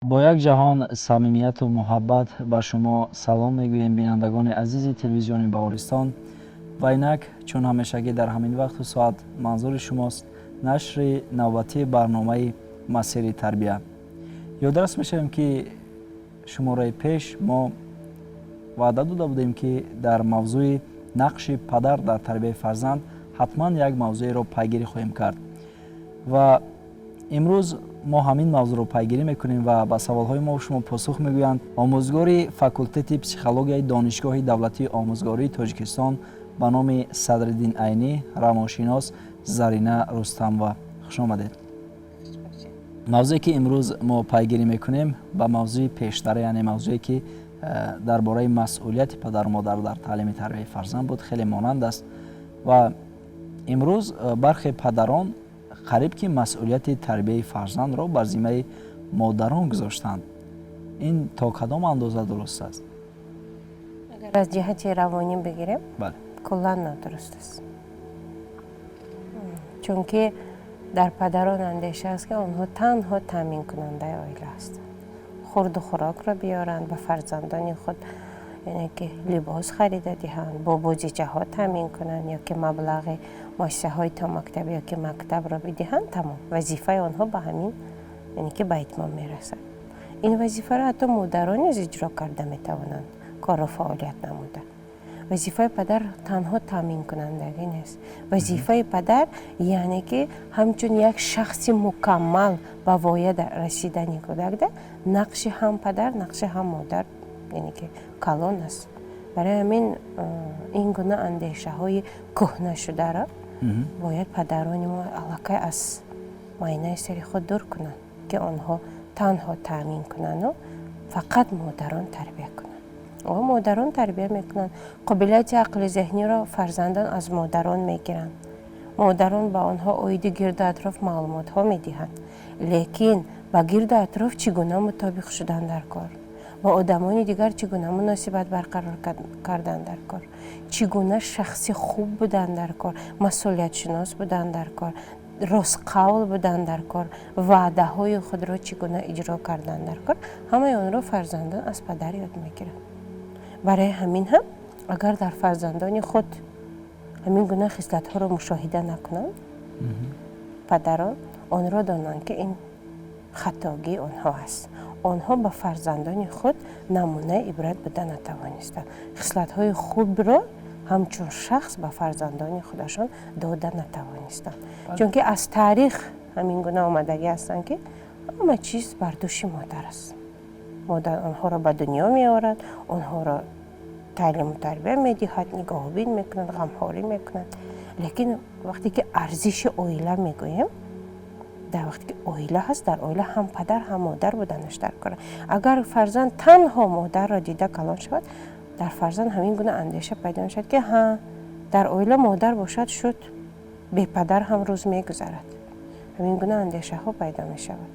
Бо як ҷаҳон самимияту муҳаббат ба шумо салом мегӯем, бинандагони азизи телевизиони Баҳористон. Ва инак, чун ҳамешагӣ дар ҳамин вақту соат манзури шумост нашри навбатии барномаи «Масири тарбия». Ёдрас мешавем, ки шумораи пеш мо ваъда дода будем, ки дар мавзӯи нақши падар дар тарбияи фарзанд ҳатман як мавзӯеро пайгирӣ хоҳем кард. Ва имрӯз мо ҳамин мавзӯъро пайгирӣ мекунем ва ба саволҳои мо шумо посух мегӯянд омӯзгори факултети психологияи Донишгоҳи давлатии омӯзгории Тоҷикистон ба номи Садриддин Айнӣ, равоншинос Зарина Рустамова. Хушомадед. Мавзӯе, ки имрӯз мо пайгирӣ мекунем, ба мавзӯи пештара, яъне мавзӯе, ки дар бораи масъулияти падару модар дар таълими тарбияи фарзанд буд, хеле монанд аст. Ва имрӯз бархе падарон қариб ки масъулияти тарбияи фарзандро бар зиммаи модарон гузоштанд. Ин то кадом андоза дуруст аст? Агар аз ҷиҳати равонӣ бигирем, куллан нодуруст аст, чунки дар падарон андеша аст, ки онҳо танҳо таъминкунандаи оила ҳастанд, хурду хӯрокро биёранд ба фарзандони худ, яъне ки либос харида диҳанд, бо бозичаҳо таъмин кунанд ё ки маблағи муассисаҳои томактабӣ ё ки мактабро бидиҳанд, тамом. Вазифаи онҳо ба ҳамин, яъне ки, ба итмом мерасад. Ин вазифаро ҳатто модарон низ иҷро карда метавонанд, кору фаъолият намуда. Вазифаи падар танҳо таъминкунандагӣ нест. Вазифаи падар, яъне ки ҳамчун як шахси мукаммал ба воя расидани кӯдакда нақши ҳам падар, нақши ҳам модар, яъне ки, калон аст. Барои ҳамин ин гуна андешаҳои кӯҳнашударо бояд падарони мо аллакай аз майнаи сари худ дур кунанд, ки онҳо танҳо таъмин кунанду фақат модарон тарбия кунанд. О, модарон тарбия мекунанд. Қобилияти ақли зеҳниро фарзандон аз модарон мегиранд. Модарон ба онҳо оиди гирду атроф маълумотҳо медиҳанд, лекин ба гирду атроф чӣ гуна мутобиқ шудан дар кор, бо одамони дигар чӣ гуна муносибат барқарор кардан дар кор, чӣ гуна шахси хуб будан дар кор, масъулиятшинос будан дар кор, ростқавл будан дар кор, ваъдаҳои худро чӣ гуна иҷро кардан дар кор, ҳамаи онро фарзандон аз падар ёд мегиранд. Барои ҳамин ҳам агар дар фарзандони худ ҳамин гуна хислатҳоро мушоҳида накунанд падарон, онро донанд, ки ин хатогии онҳо аст. Онҳо ба фарзандони худ намунаи ибрат буда натавонистанд, хислатҳои хубро ҳамчун шахс ба фарзандони худашон дода натавонистанд, чунки аз таърих ҳамин гуна омадагӣ ҳастанд, ки ҳама чиз бар дӯши модар аст. Модар онҳоро ба дунё меорад, онҳоро таълиму тарбия медиҳад, нигоҳубин мекунад, ғамхорӣ мекунад. Лекин вақте ки арзиши оила мегӯем, дар вақте ки оила ҳаст, дар оила ҳам падар, ҳам модар буданаш дар кор. Агар фарзанд танҳо модарро дида калон шавад, дар фарзанд ҳамин гуна андеша пайдо мешавад, ки ҳа, дар оила модар бошад, шуд, бепадар ҳам рӯз мегузарад. Ҳамин гуна андешаҳо пайдо мешавад,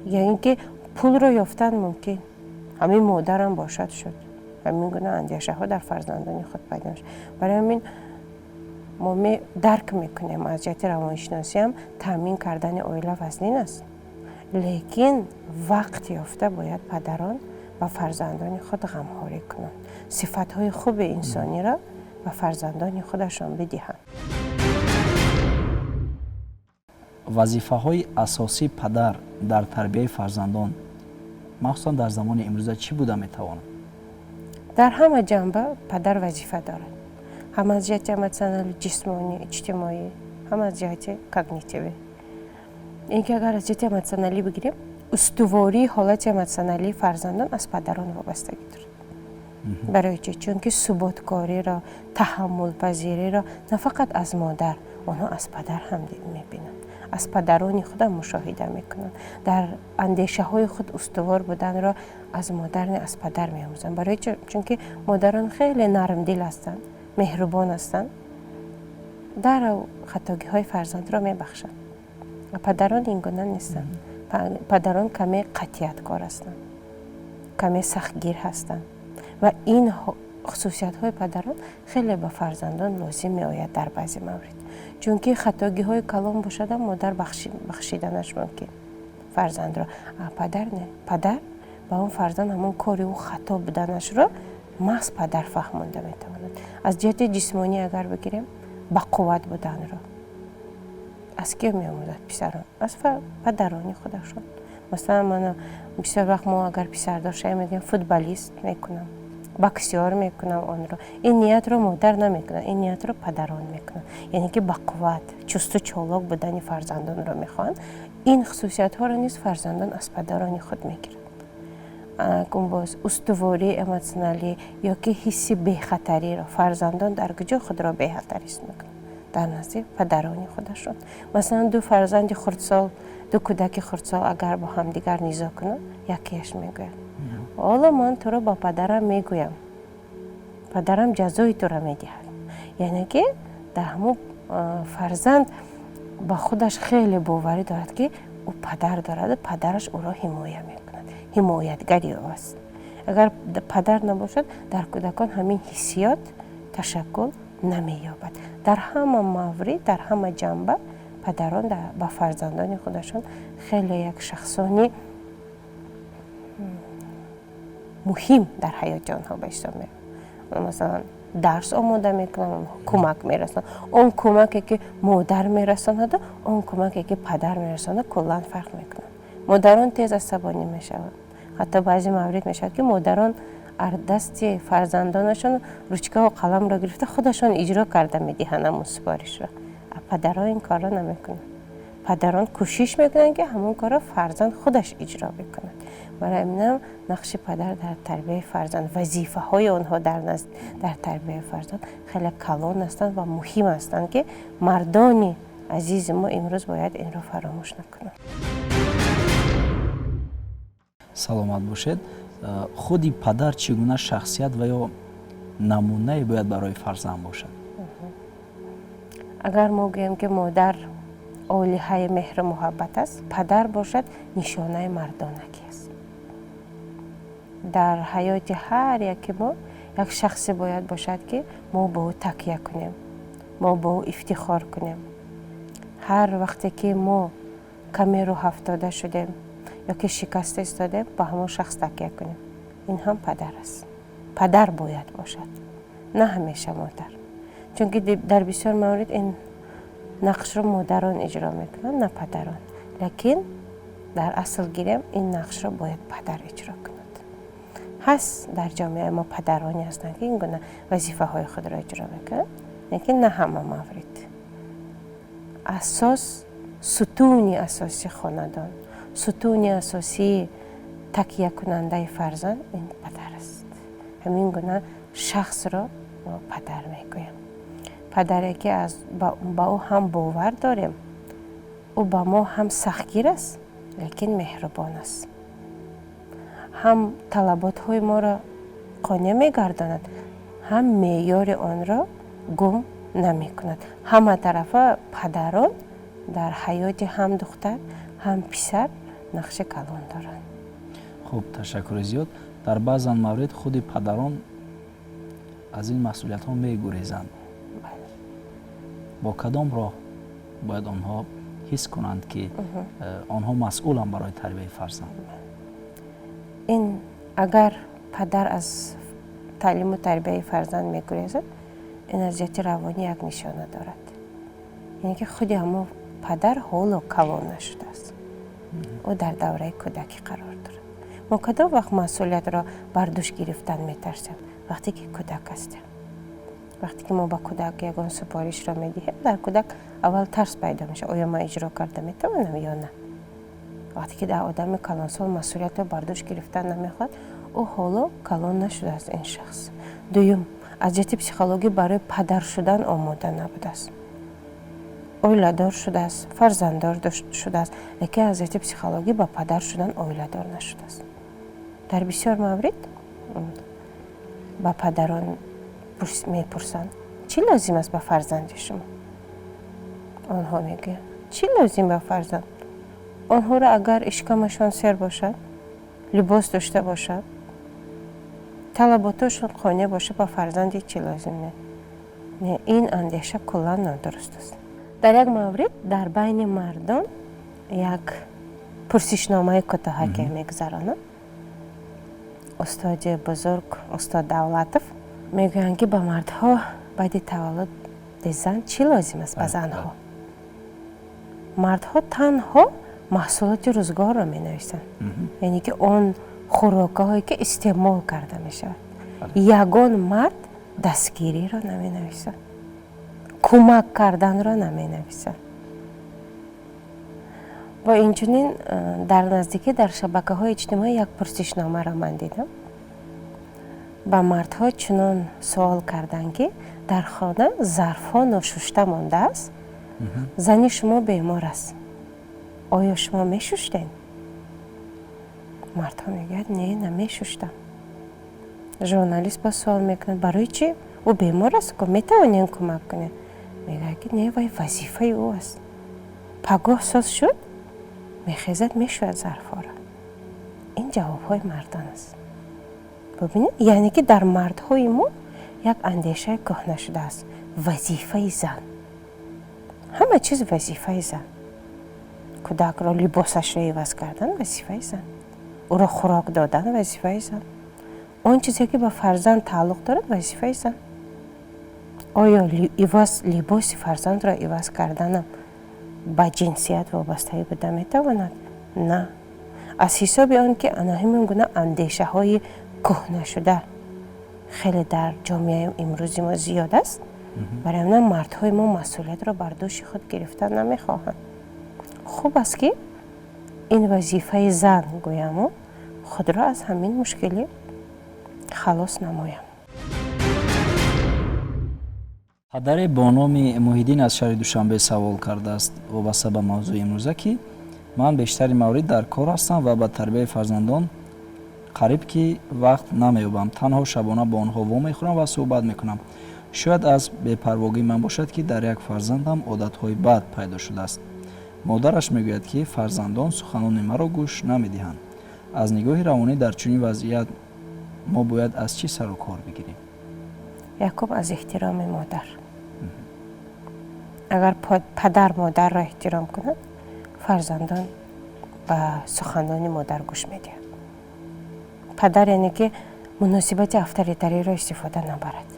ё ин ки пулро ёфтан мумкин, ҳамин модарам бошад, шуд. Ҳамин гуна андешаҳо дар фарзандони худ пайдо мешавад. Барои ҳамин мо дарк мекунем, аз ҷиҳати равоншиносиам таъмин кардани оила вазнин аст, лекин вақт ёфта бояд падарон ба фарзандони худ ғамхорӣ кунанд, сифатҳои хуби инсониро ба фарзандони худашон бидиҳанд. Вазифаҳои асосии падар дар тарбияи фарзандон, махсусан дар замони имрӯза, чӣ буда метавонад? Дар ҳама ҷанба падар вазифа дорад: ҳам аз ҷиҳати эмотсионалӣ, ҷисмонӣ, иҷтимоӣ, ҳам аз ҷиҳати когнитивӣ. Ин ки агар аз ҷиҳати эмотсионалӣ бигирем, устувории ҳолати эмотсионалии фарзандон аз падарон вобастагӣ дорад. Барои чӣ? Чунки суботкориро, таҳаммулпазириро на фақат аз модар, онҳо аз падар ҳам мебинанд, аз падарони худам мушоҳида мекунанд. Дар андешаҳои худ устувор буданро аз модар не, аз падар меомӯзанд. Барои чӣ? Чунки модарон хеле нармдил ҳастанд, меҳрубон ҳастанд, дарав хатогиҳои фарзандро мебахшанд. Падарон ин гуна нестанд. Падарон каме қатъияткор ҳастанд, каме сахтгир ҳастанд ва ин хусусиятҳои падарон хеле ба фарзандон лозим меояд дар баъзе маврид, чунки хатогиҳои калон бошадам, модар бахшиданаш мумкин. Фарзандро падар не, падар ба он фарзанд ҳамон кори ӯ хато буданашро маҳз падар фаҳмонда метавонад. Аз ҷиҳати ҷисмонӣ агар бигирем, ба қувват буданро аз киё меомӯзад писарон? Аз падарони худашон. Масалан, мана бисёр вақт мо агар писардор шавем, мегӯем, футболист мекунам, боксёр мекунам онро. Ин ниятро модар намекунад, ин ниятро падарон мекунанд, яъне ки бақувват, чусту чолок будани фарзандонро мехоҳанд. Ин хусусиятҳоро низ фарзандон аз падарони худ мегиранд. Кун боз устувории эмотсионалӣ ё ки ҳисси бехатариро фарзандон дар куҷо худро бехатар ҳис мекунанд? Дар назди падарони худашон. Масалан, ду фарзанди хурдсол, ду кӯдаки хурдсол агар бо ҳамдигар низо кунанд, якеяш мегӯяд: «Ҳоло ман туро ба падарам мегӯям, падарам ҷазои туро медиҳад». Яъне ки дар ҳамун фарзанд ба худаш хеле боварӣ дорад, ки ӯ падар дораду падараш ӯро ҳимоя мекунад, ҳимоятгари ӯ аст. Агар падар набошад, дар кӯдакон ҳамин ҳиссиёт ташаккул намеёбад. Дар ҳама маврид, дар ҳама ҷанба падарон ба фарзандони худашон хеле як шахсони муҳим дар ҳаёти онҳо ба ҳисоб мераванд. Масалан, дарс омода мекунанд, онҳо кӯмак мерасонанд. Он кӯмаке, ки модар мерасонаду он кӯмаке, ки падар мерасонад, куллан фарқ мекунад. Модарон тез асабонӣ мешаванд. Ҳатто баъзе маврид мешавад, ки модарон аз дасти фарзандонашон ручкаву қаламро гирифта, худашон иҷро карда медиҳанд ҳамун супоришро. Падарон ин корро намекунанд. Падарон кӯшиш мекунанд, ки ҳамон корро фарзанд худаш иҷро бикунад. Барои ҳаминам нақши падар дар тарбияи фарзанд, вазифаҳои онҳо дар тарбияи фарзанд хеле калон ҳастанд ва муҳим ҳастанд, ки мардони азизи мо имрӯз бояд инро фаромӯш накунанд. Саломат бошед. Худи падар чӣ гуна шахсият ва ё намунае бояд барои фарзанд бошад? Агар мо гӯем, ки модар олиҳаи меҳру муҳаббат аст, падар бошад нишонаи мардонагӣ аст. Дар ҳаёти ҳар яке мо як шахсе бояд бошад, ки мо ба ӯ такя кунем, мо ба ӯ ифтихор кунем. Ҳар вақте ки мо каме рӯҳафтода шудем ё ки шикаста истодем, ба ҳамон шахс такя кунем. Ин ҳам падар аст. Падар бояд бошад, на ҳамеша модар, чунки дар бисёр маврид ин нақшро модарон иҷро мекунанд, на падарон. Лекин дар асл гирем, ин нақшро бояд падар иҷро кунад. Ҳаст дар ҷомеаи мо падароне ҳастанд, ки ин гуна вазифаҳои худро иҷро мекунанд, лекин на ҳама маврид. Асос, сутуни асосии хонадон, сутуни асосии такякунандаи фарзанд ин падар аст. Ҳамин гуна шахсро мо падар мегӯем. Падаре, ки ба ӯ ҳам бовар дорем, ӯ ба мо ҳам сахтгир аст, лекин меҳрубон аст, ҳам талаботҳои моро қонеъ мегардонад, ҳам меъёри онро гум намекунад. Ҳама тарафа падарон дар ҳаёти ҳам духтар, ҳам писар нақши калон доранд. Хуб, ташаккури зиёд. Дар баъзан маврид худи падарон аз ин масъулиятҳо мегурезанд. Бо кадом роҳ бояд онҳо ҳис кунанд, ки онҳо масъуланд барои тарбияи фарзанд? Ин агар падар аз таълиму тарбияи фарзанд мегурезад, ин аз ҷиҳати равонӣ як нишона дорад, яъне ки худи ҳамон падар ҳоло калон нашудааст, ӯ дар давраи кӯдакӣ қарор дорад. Мо кадом вақт масъулиятро бар дӯш гирифтан метарсем? Вақте ки кӯдак ҳастем. Вақте ки мо ба кӯдак ягон супоришро медиҳем, дар кӯдак аввал тарс пайдо мешавад: оё ман иҷро карда метавонам ё на? Вақте ки дар одами калонсол масъулиятро бар дӯш гирифтан намехоҳад, ӯ ҳоло калон нашудааст ин шахс. Дуюм, аз ҷиҳати психологӣ барои падар шудан омода набудааст. Оиладор шудааст, фарзанддор шудааст, лекин аз ҷиҳати психологӣ ба падар шудан оиладор нашудааст. Дар бисёр маврид ба падарон мепурсанд: чӣ лозим аст ба фарзанди шумо? Онҳо мегӯянд: чӣ лозим ба фарзанд? Онҳоро агар ишкамашон сер бошад, либос дошта бошад, талаботошон қонеъ бошад, ба фарзанди чӣ лозим? Не, ин андеша куллан нодуруст аст. Дар як маврид дар байни мардон як Пурсишномаи кӯтоҳаке мегузаронанд. Устоди бузург, устод Давлатов, мегӯянд, ки ба мардҳо баъди таваллуди зан чӣ лозим аст? Ба занҳо. Мардҳо танҳо маҳсулоти рӯзгорро менависанд, яъне ки он хӯрокаҳое, ки истеъмол карда мешавад. Ягон мард дастгириро наменависад, кӯмак карданро наменависад. Бо инчунин дар наздикӣ дар шабакаҳои иҷтимоӣ як пурсишномаро ман дидам. Ба мардҳо чунон суол карданд, ки дар хона зарфҳо ношушта мондааст, зани шумо бемор аст, оё шумо мешуштед? Мардҳо мегӯяд: «Не, намешуштам». Журналист боз суол мекунад: «Барои чӣ? Ӯ бемор аст, метавонем кӯмак кунем?» Мегӯяд, ки не, вай вазифаи ӯ аст, пагоҳ соз шуд, мехезад, мешӯяд зарфҳоро. Ин ҷавобҳои мардон аст. Бубинед, яъне ки дар мардҳои мо як андешаи кӯҳна шудааст: вазифаи зан, ҳама чиз вазифаи зан. Кӯдакро либосашро иваз кардан вазифаи зан, ӯро хӯрок додан вазифаи зан, он чизе, ки ба фарзанд тааллуқ дорад, вазифаи зан. Оё иваз либоси фарзандро иваз карданам ба ҷинсият вобастагӣ буда метавонад? На. Аз ҳисоби он ки ана ҳамин гуна андешаҳои кӯҳнашуда хеле дар ҷомеаи имрӯзи мо зиёд аст, барои ҳамин мардҳои мо масъулиятро бар дӯши худ гирифтан намехоҳанд. Хуб аст, ки ин вазифаи зан гӯяму худро аз ҳамин мушкилӣ халос намоям. Падаре бо номи Муҳиддин аз шаҳри Душанбе савол кардааст вобаста ба мавзӯи имрӯза, ки ман бештари маврид дар кор ҳастам ва ба тарбияи фарзандон қариб ки вақт намеёбам, танҳо шабона бо онҳо вомехӯрам ва суҳбат мекунам. Шояд аз бепарвогии ман бошад, ки дар як фарзандам одатҳои бад пайдо шудааст. Модараш мегӯяд, ки фарзандон суханони маро гӯш намедиҳанд. Аз нигоҳи равонӣ дар чунин вазъият мо бояд аз чӣ сару кор бигирем? Якум, аз эҳтироми модар. Агар падар модарро эҳтиром кунад, фарзандон ба суханони модар гӯш медиҳанд. Падар, яъне ки муносибати авторитариро истифода набарад.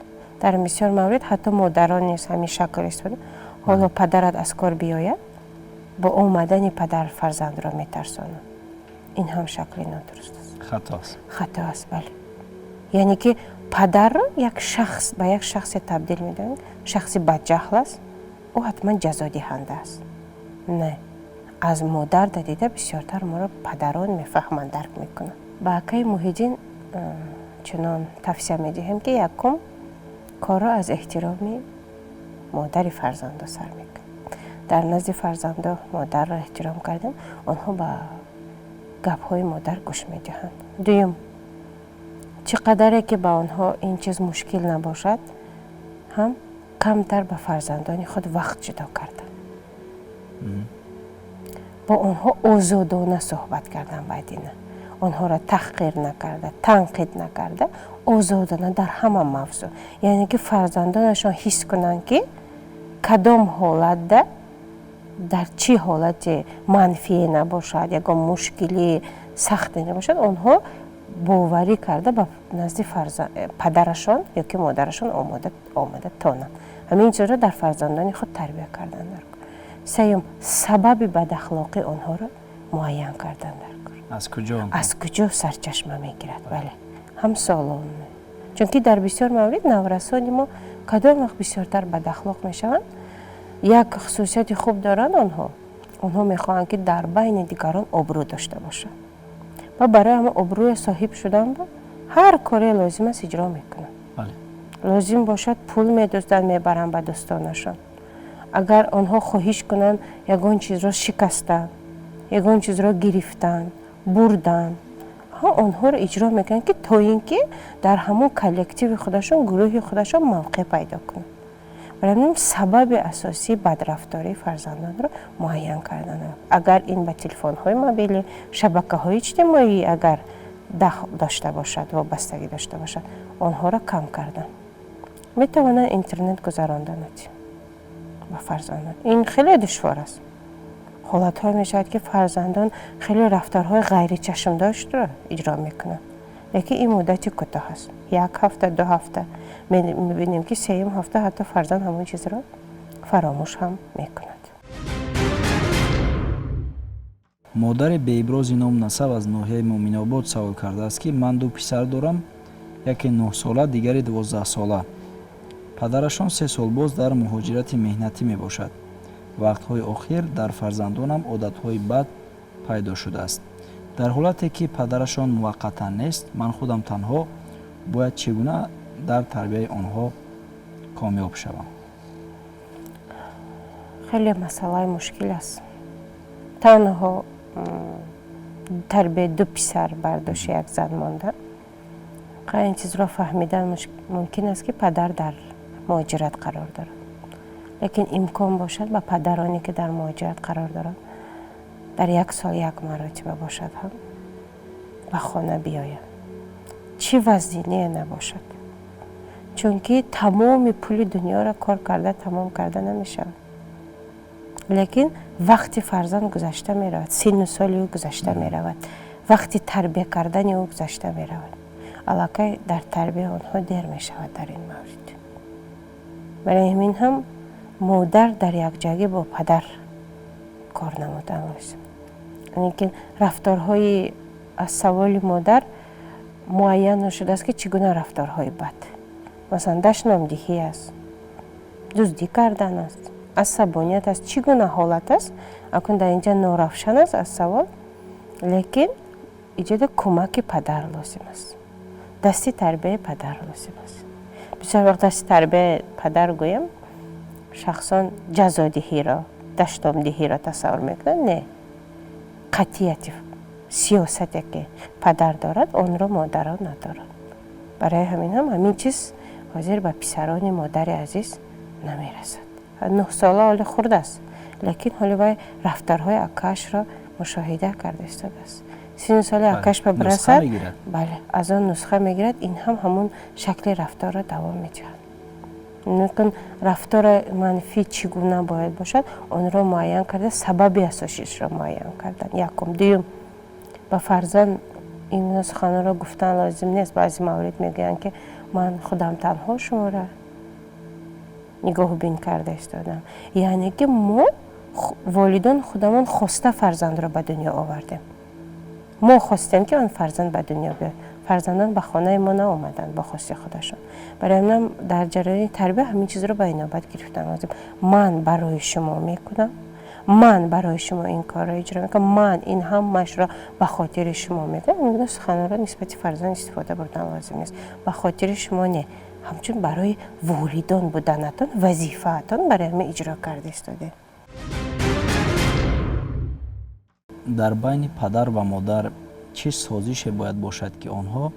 Дар бисёр маврид ҳатто модарон низ ҳамин шакл истифода. Ҳоло падарат аз кор биёяд, бо омадани падар фарзандро метарсонад. Ин ҳам шакли нодуруст аст. Хато аст. Хато аст, бале. Яъне ки падарро як шахс ба як шахсе табдил медиҳанд, шахси бадҷаҳл аст, ӯ ҳатман ҷазодиҳанда аст. Не, аз модар дида бисёртар моро падарон мефаҳманд, дарк мекунанд. Ба акаи Муҳиддин чунон тавсия медиҳем, ки якум корро аз эҳтироми модари фарзандо сар мекунад. Дар назди фарзандо модарро эҳтиром кардем, онҳо ба гапҳои модар гӯш медиҳанд. Дуюм, чӣ қадаре ки ба онҳо ин чиз мушкил набошад ҳам, камтар ба фарзандони худ вақт ҷудо кардан, бо онҳо озодона суҳбат кардан, баъдина онҳоро таҳқир накарда, танқид накарда, озодона дар ҳама мавзӯъ, яъне ки фарзандонашон ҳис кунанд, ки кадом ҳолатда, дар чӣ ҳолати манфие набошад, ягон мушкили сахте набошад, онҳо боварӣ карда ба назди падарашон ёки модарашон омада тонанд. Ҳамин чизро дар фарзандони худ тарбия кардан дар кор. Сеюм, сабаби бадахлоқи онҳоро муайян кардан дар кор. Аз куҷо? Аз куҷо сарчашма мегирад, бале. Ҳам солон, чунки дар бисёр маврид наврасони мо кадом вақт бисёртар бадахлоқ мешаванд? Як хусусияти хуб доранд онҳо: онҳо мехоҳанд, ки дар байни дигарон обрӯ дошта бошанд ва барои ҳама обрӯя соҳиб шудан ба ҳар коре лозим аст, иҷро мекунанд. Лозим бошад, пул медузданд, мебаранд ба дӯстонашон. Агар онҳо хоҳиш кунанд, ягон чизро шикастанд, ягон чизро гирифтанд, бурданд, онҳоро иҷро мекунанд, ки то ин ки дар ҳамон коллективи худашон, гурӯҳи худашон мавқеъ пайдо кунанд. Барои ҳамин сабаби асосии бадрафтории фарзандонро муайян кардан. Агар ин ба телефонҳои мобилӣ, шабакаҳои иҷтимоӣ агар дахл дошта бошад, вобастагӣ дошта бошад, онҳоро кам кардан. Метавонанд интернет гузаронданад ба фарзандон. Ин хеле душвор аст. Ҳолатҳо мешавад, ки фарзандон хеле рафторҳои ғайричашмдоштро иҷро мекунанд, лекин ин муддати кӯтоҳ аст, як ҳафта, 2 ҳафта. Мебинем, ки сеюм ҳафта ҳатто фарзанд ҳамон чизро фаромӯш ҳам мекунад. Модари беибрози ном насаб аз ноҳияи Муъминобод савол кардааст, ки ман ду писар дорам, яке 9-сола, дигаре 12-сола. Падарашон 3 сол боз дар муҳоҷирати меҳнатӣ мебошад. Вақтҳои охир дар фарзандонам одатҳои бад пайдо шудааст. Дар ҳолате ки падарашон муваққатан нест, ман худам танҳо бояд чӣ гуна дар тарбияи онҳо комёб шавам? Хеле масъалаи мушкил аст, танҳо тарбияи ду писар бар дӯши як зан монда. Ин чизро фаҳмидан мумкин аст, ки падар дар муҳоҷират қарор дорад, лекин имкон бошад, ба падароне, ки дар муҳоҷират қарор доранд, дар як сол як маротиба бошад ҳам ба хона биёянд, чӣ вазниние набошад, чунки тамоми пули дунёро кор карда тамом карда намешавад, лекин вақти фарзанд гузашта меравад, синну соли ӯ гузашта меравад, вақти тарбия кардани ӯ гузашта меравад. Аллакай дар тарбияи онҳо дер мешавад дар ин маврид. Барои ҳамин ҳам модар дар якҷоягӣ бо падар кор намудан лозим. Лекин рафторҳои аз саволи модар муайян нашудааст, ки чӣ гуна рафторҳои бад, масалан, дашномдиҳӣ аст, дуздӣ кардан аст, асабоният аст, чӣ гуна ҳолат аст, акун дар инҷа норавшан аст аз савол. Лекин иҷода кӯмаки падар лозим аст, дасти тарбияи падар лозим аст. Бисёр вақт дасти тарбияи падар гӯям, шахсон ҷазодиҳиро, дашномдиҳиро тасаввур мекунанд. Не, қатъияти сиёсате, ки падар дорад, онро модарон надоранд. Барои ҳамин ҳам ҳамин чиз ҳозир ба писарони модари азиз намерасад. 9-сола ҳоли хурд аст, лекин ҳоли вай рафторҳои акаашро мушоҳида карда истодааст. Синну соли акаш ба бирасад, бале, аз он нусха мегирад, ин ҳам ҳамон шакли рафторро давом медиҳад. Лекин рафтори манфӣ чӣ гуна бояд бошад, онро муайян карда, сабаби асосишро муайян кардан якум. Дуюм, ба фарзанд ин гуна суханонро гуфтан лозим нест. Баъзе маврид мегӯянд, ки ман худам танҳо шуморо нигоҳубин карда истодам. Яъне ки мо волидон худамон хоста фарзандро ба дунё овардем, мо хостем, ки он фарзанд ба дунё биёяд. Фарзандон ба хонаи мо наомаданд бо хости худашон. Барои ҳаминам дар ҷараёни тарбия ҳамин чизро ба инобат гирифтан лозим. Ман барои шумо мекунам, ман барои шумо ин корро иҷро мекунам, ман ин ҳамаашро ба хотири шумо мекунам, ин гуна суханонро нисбати фарзанд истифода бурдан лозим нест. Ба хотири шумо не, ҳамчун барои волидон буданатон вазифаатон барои ҳамин иҷро карда истодед. Дар байни падар ва модар чӣ созише бояд бошад, ки онҳо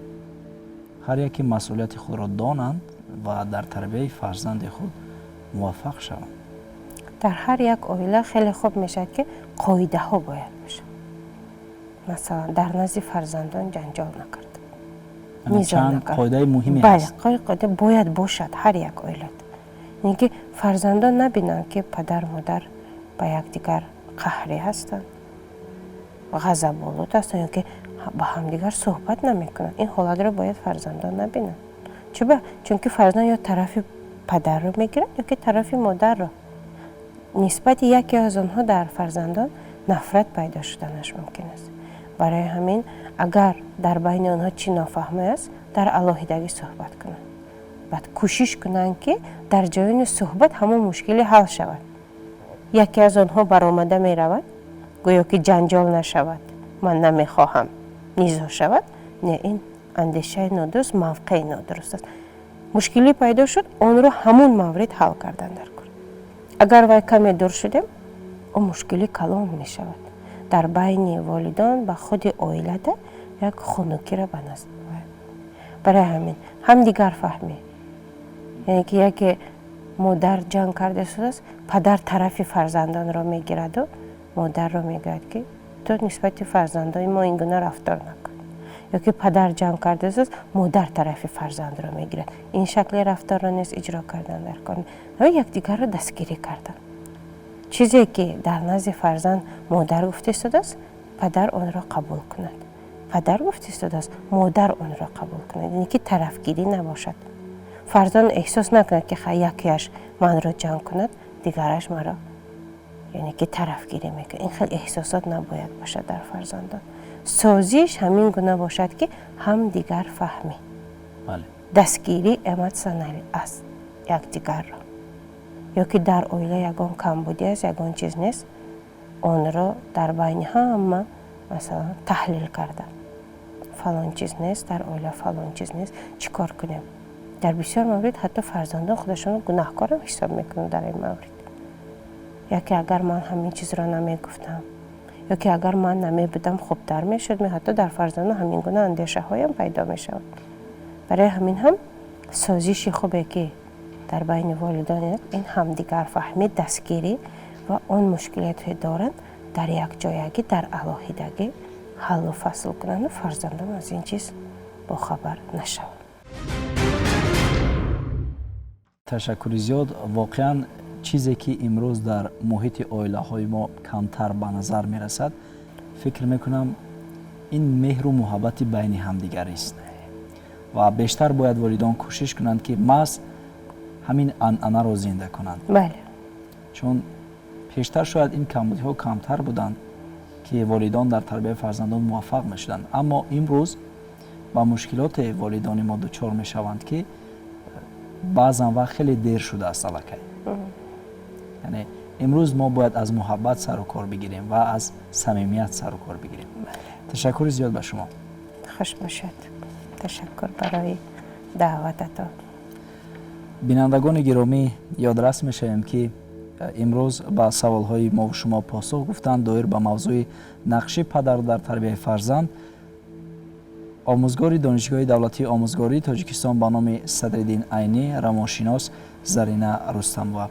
ҳар яке масъулияти худро донанд ва дар тарбияи фарзанди худ муваффақ шаванд? Дар ҳар як оила хеле хуб мешавад, ки қоидаҳо бояд бошад. Масалан, дар назди фарзандон ҷанҷол накард. Қоидаи муҳиме. Бале, қоида бояд бошад ҳар як оилада, яъне ки фарзандон набинанд, ки падар модар ба якдигар қаҳрӣ ҳастанд, ғазаболуд ҳастанд ё ки ба ҳамдигар суҳбат намекунанд. Ин ҳолатро бояд фарзандон набинанд. Чуба? Чунки фарзанд ё тарафи падарро мегирад, ё ки тарафи модарро. Нисбати яке аз онҳо дар фарзандон нафрат пайдо шуданаш мумкин аст. Барои ҳамин, агар дар байни онҳо чӣ нофаҳмӣ аст, дар алоҳидагӣ суҳбат кунанд, баъд кӯшиш кунанд, ки дар ҷараёни суҳбат ҳамон мушкилӣ ҳал шавад. Яке аз онҳо баромада меравад, гӯё ки ҷанҷол нашавад, ман намехоҳам низоъ шавад. Не, ин андешаи нодуруст, мавқеи нодуруст аст. Мушкилӣ пайдо шуд, онро ҳамун маврид ҳал кардан дар кор. Агар вай каме дур шудем, ӯ мушкилӣ калон мешавад дар байни волидон, ба худи оилада як хунукиро ба назар. Барои ҳамин ҳамдигарфаҳмӣ, яъне ки яке модар ҷанг карда истодааст, падар тарафи фарзандонро мегираду модарро мегӯяд, ки ту нисбати фарзандони мо ин гуна рафтор накун, ё ки падар ҷанг карда истодааст, модар тарафи фарзандро мегирад, ин шакли рафторро низ иҷро кардан дар кор. Якдигарро дастгирӣ кардан. Чизе ки дар назди фарзанд модар гуфта истодааст, падар онро қабул кунад, падар гуфта истодааст, модар онро қабул кунад, яъне ки тарафгирӣ набошад. Фарзанд эҳсос накунад, ки якеаш манро ҷанг кунад, дигараш маро, яъне ки тарафгирӣ мекунад. Ин хел эҳсосот набояд бошад дар фарзандон. Созиш ҳамин гуна бошад, ки ҳамдигар фаҳмӣ, дастгирӣ эмоционалӣ аст якдигарро. Ё ки дар оила ягон камбудӣ аст, ягон чиз нест, онро дар байни ҳама, масалан, таҳлил карда: фалон чиз нест дар оила, фалон чиз нест, чӣ кор кунем? Дар бисёр маврид ҳатто фарзандон худашонро гунаҳкорам ҳисоб мекунанд дар ин маврид. Яке агар ман ҳамин чизро намегуфтам ё ки агар ман намебудам, хубтар мешуд. Ҳатто дар фарзандон ҳамин гуна андешаҳоям пайдо мешавад. Барои ҳамин ҳам созиши хубе, ки дар байни волидон, ин ҳамдигарфаҳмӣ, дастгирӣ ва он мушкилиятҳое доранд, дар якҷоягӣ, дар алоҳидагӣ ҳаллу фасл кунанду фарзандон аз ин чиз бохабар нашаванд. Ташаккури зиёд. Воқеан, чизе ки имрӯз дар муҳити оилаҳои мо камтар ба назар мерасад, фикр мекунам, ин меҳру муҳаббати байни ҳамдигарист ва бештар бояд волидон кӯшиш кунанд, ки маҳз ҳамин анъанаро зинда кунанд. Чун пештар шояд ин камбудиҳо камтар буданд, ки волидон дар тарбияи фарзандон муваффақ мешуданд, аммо имрӯз ба мушкилоте волидони мо дучор мешаванд, ки баъзан вақт хеле дер шудааст аллакай. Яъне имрӯз мо бояд аз муҳаббат сару кор бигирем ва аз самимият сару кор бигирем. Ташаккури зиёд ба шумо. Хуш бошед, ташаккур барои даъвататон. Бинандагони гиромӣ, ёдрас мешавем, ки имрӯз ба саволҳои мову шумо посух гуфтанд доир ба мавзӯи нақши падар дар тарбияи фарзанд омӯзгори Донишгоҳи давлатии омӯзгории Тоҷикистон ба номи Садриддин Айнӣ, равоншинос Зарина Рустамова.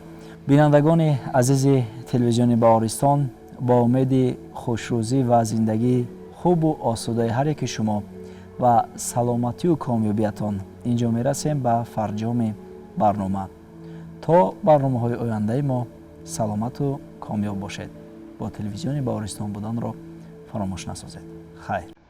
Бинандагони азизи телевизиони Баҳористон, бо умеди хушрӯзӣ ва зиндагии хубу осудаи ҳар яки шумо ва саломатию комёбиятон ин ҷо мерасем ба фарҷоми барнома. То барномаҳои ояндаи мо саломату комёб бошед, бо телевизиони Баҳористон буданро фаромӯш насозед. Хайр.